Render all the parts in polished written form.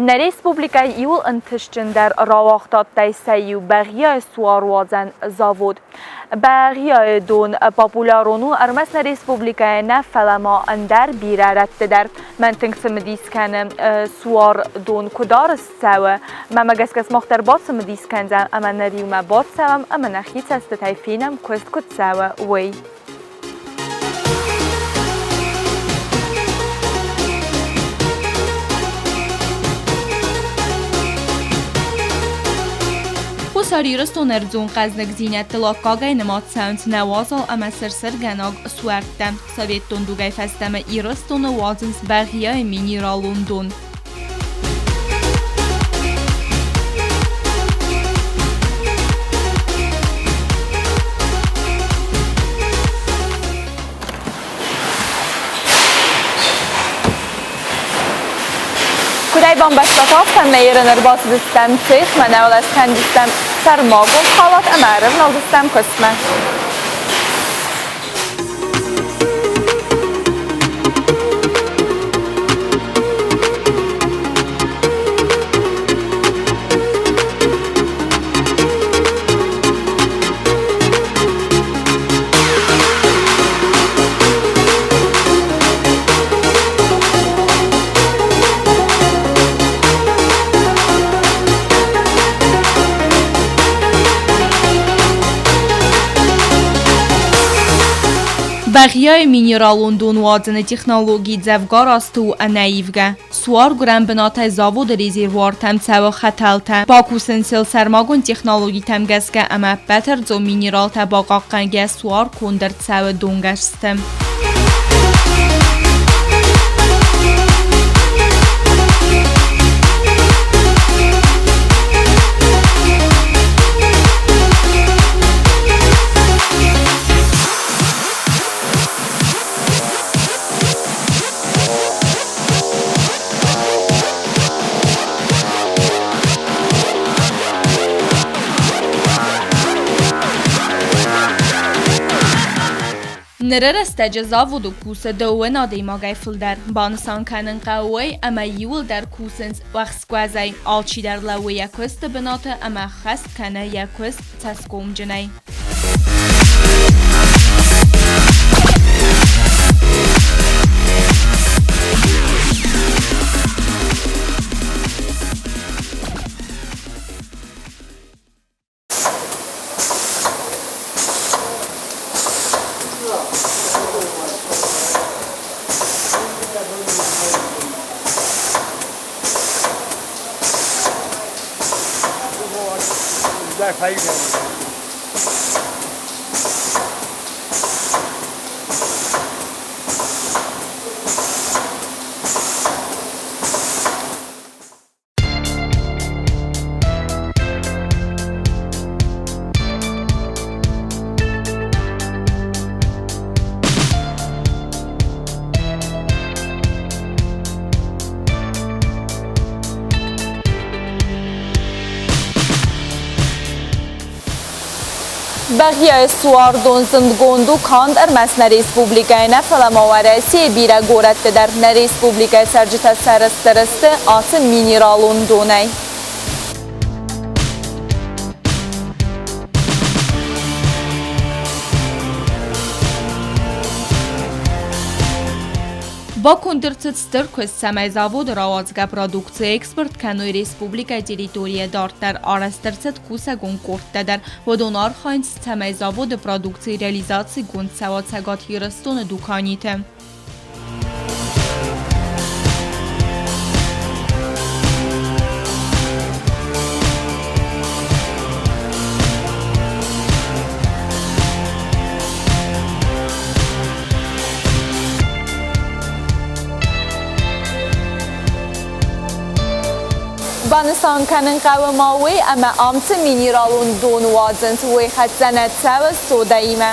Нӕ республикӕйы иууыл ӕнтыстджындӕр рауагъдадтӕй сӕ иу Бӕгъиайы суаруадзӕн завод. Бӕгъиайы дон популярон у ӕрмӕст нӕ республикӕйы нӕ, фӕлӕ ма ӕндӕр бирӕ рӕтты дӕр. Мӕн тынг цымыдис кӕны, суар дон куыд арӕзт цӕуы. Мӕнмӕ гӕсгӕ сымах дӕр бацымыдис кӕндзӕн ӕмӕ нӕ риумӕ бацӕуӕм ӕмӕ нӕхи цӕстытӕй фенӕм, куыст куыд цӕуы, уый. Хуссар Ирыстон ӕрдзон хъӕздыгдзинӕдтыл аккагӕй нымад цӕуынц нӕ уазал ӕмӕ сырсыргӕнаг суӕрттӕ. Советтон дугӕй фӕстӕмӕ Ирыстоны уадзынц Бӕгъиайы минералон дон. Куыдӕй бамбӕрстат, афтӕмӕй ерын ӕрбацыдыстӕм цехмӕ, нӕ уӕлӕ скӕндзыстӕм сӕрмагонд халат ӕмӕ ӕрӕвналдзыстӕм куыстмӕ. Бӕгъиайы минералон донуадзӕны технологи дзӕвгар азты у ӕнӕивгӕ. Суар гуырӕн бынатӕй заводы резервуартӕм цӕуы хӕтӕлтӕ. Бакусынц сыл сӕрмагонд технологитӕм гӕсгӕ ӕмӕ ӕппӕт ӕрдзон минералтӕ бахъахъхъӕнгӕ суар конд ӕрцӕуы донгӕрзты. Ныры рӕстӕджы заводы кусы дыууын адӕймагӕй фылдӕр. Банысан кӕнын хъӕуы уый, ӕмӕ иууылдӕр кусынц уӕхскуӕзӕй. Алчидӕр лӕууы йӕ куысты бынаты ӕмӕ ӕххӕст кӕны йӕ куыст цӕсгомджынӕй. Бӕгъиайы суардон зындгонд у канд ӕрмӕст нӕ республикӕйы нӕ, фӕлӕ ма Уӕрӕсейы бирӕ горӕтты дӕр. Нӕ республикӕйы цӕрджытӕ сӕрыстыр сты ацы минералон донӕй. Баконд ӕрцыд стыр куыст, цӕмӕй заводы рауадзгӕ продукци экспорт кӕной республикӕйы территорийӕ дарддӕр. Арӕзт ӕрцыд кусӕгон къордтӕ дӕр. Уыдон архайынц, цӕмӕй заводы продукци реализацигонд цӕуа Цӕгат Ирыстоны дуканиты. Банысан кӕнын хъӕуы ма уый, ӕмӕ ам цы минералон дон уадзынц, уый хӕццӕ нӕ цӕуы содӕимӕ.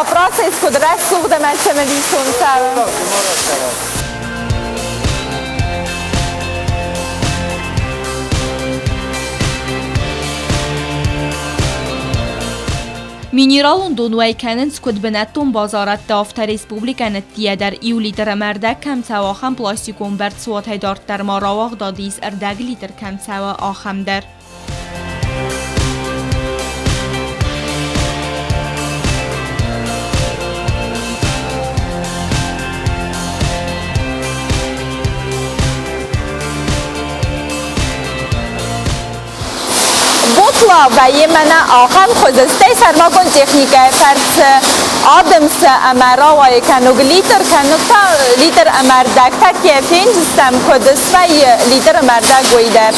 Процесс куыд рӕсугъд ӕмӕ цымыдисон цӕуы. Минералон дон уӕй кӕнынц куыд бынӕттон базарадты, афтӕ республикӕ ныттийӕ дӕр. Иу литр ӕмӕ ӕрдӕг кӕм цӕуы, ахӕм пластикон бӕрцуатӕй дарддӕр ма рауагъдад ис ӕрдӕг литр кӕм цӕуы, ахӕм дӕр. Ботла вӕййы мӕнӕ ахӕм хуызы, стӕй сӕрмагонд техникӕйы фӕрцы адымсы ӕмӕ рауайы кӕнуг литр, кӕнуг та литр ӕмӕ рдӕг. Тӕккӕ фенджызтӕм куыд свӕййы литр ӕмӕ рдӕг, уый дӕр.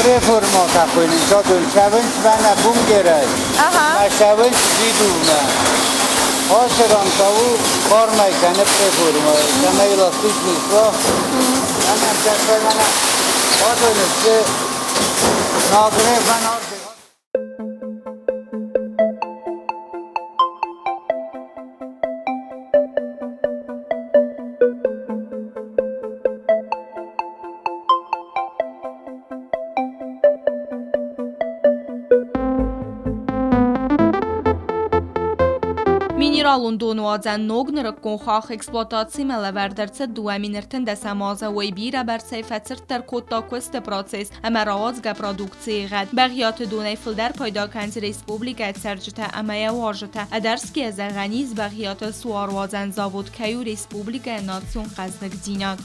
Реформа какой-нибудь, шавынч вана бункерай. Ага. Шавынч видувна. Ошерам таву формай кане преформа. Кане эластичный сло. Ана чакана. Ошерам нагре вана. Минералон донуадзӕн ног нырыккон хахх эксплуатацимӕ лӕвӕрд ӕрцыд 2013 азы. Уый бирӕбӕрцӕй фӕцырддӕр кодта куысты процесс ӕмӕ рауадзгӕ продукцийы гъӕд. Бӕгъиаты донӕй фылдӕр пайда кӕнынц республикӕйы цӕрджытӕ ӕмӕ йӕ уазджытӕ. Ӕдӕрсгӕйӕ зӕгъӕн ис, Бӕгъиаты суаруадзӕн завод кӕй у республикӕйы национ хъӕздыгдзинад.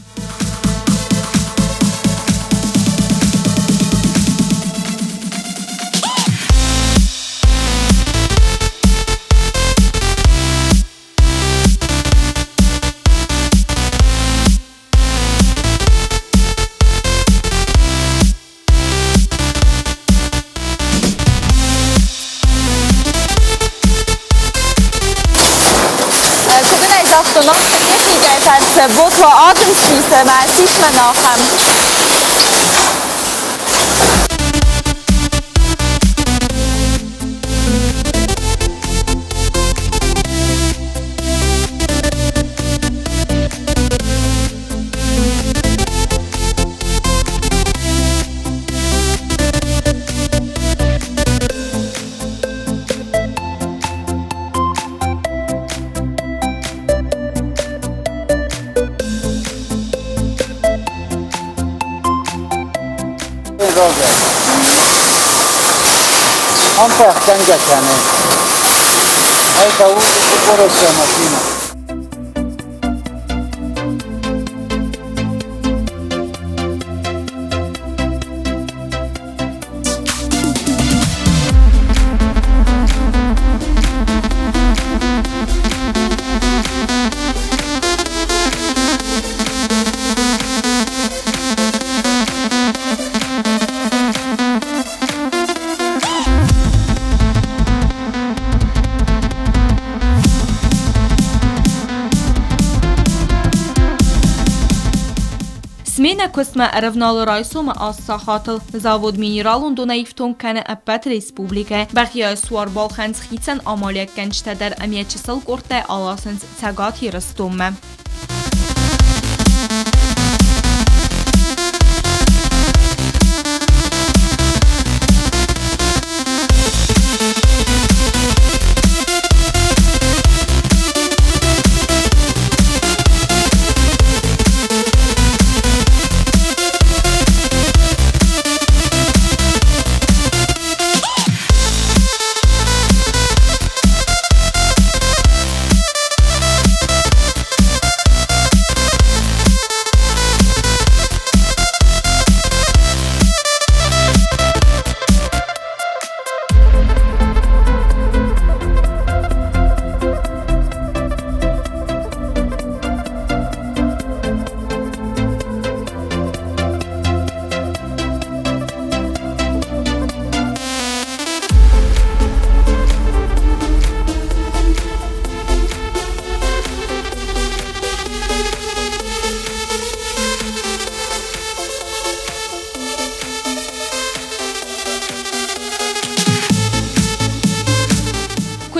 Куыд ын ӕй загътон, афтӕ техникӕйы фӕрцы ботла адымсис ӕмӕ ссис мӕнӕ ахӕм. Am пӕхгӕнгӕ кӕны. Ай та у скоростная машина. Сменӕ куыстмӕ ӕрӕвналы райсомы 8 сахатыл. Завод минералон донӕй ифтонг кӕны ӕппӕт республикӕ. Бӕгъиайы суар балхӕнынц хицӕн амалиуӕггӕнджытӕ дӕр ӕмӕ йӕ чысыл къордтӕй аласынц Цӕгат Ирыстонмӕ.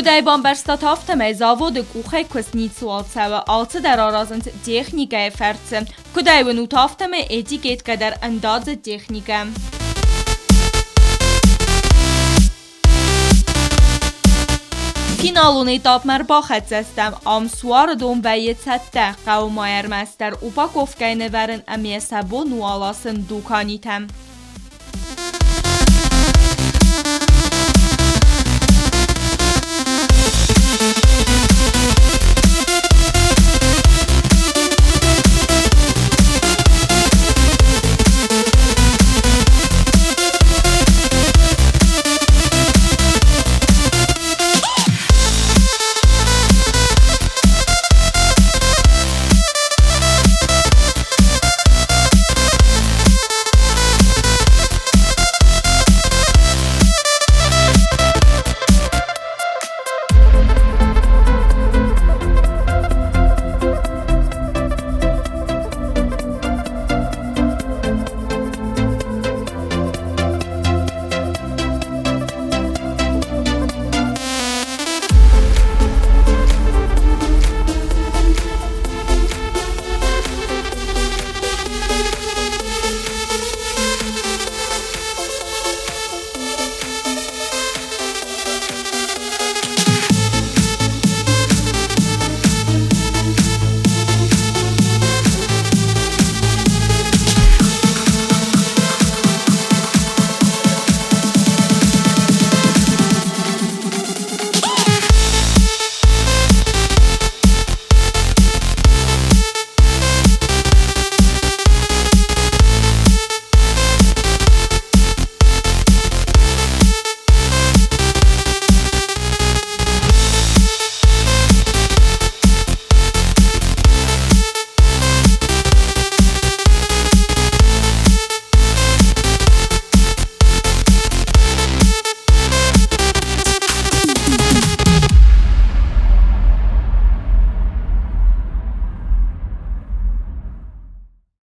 Куыд ӕй бамбӕрстат, афтӕмӕй заводы къухӕй куыст ницыуал цӕуы, алцыдӕр аразынц техникӕйы фӕрцы. Куыд ӕй уынут, афтӕмӕй этикеткӕ дӕр ӕндадзы техникӕ. Финалон этапмӕ ӕрбахӕццӕ стӕм. Ам суары дон вӕййы цӕттӕ. Хъӕуы ма ӕрмӕстдӕр упаковкӕйы нывӕрын ӕмӕ сӕ бон у аласын дуканитӕм.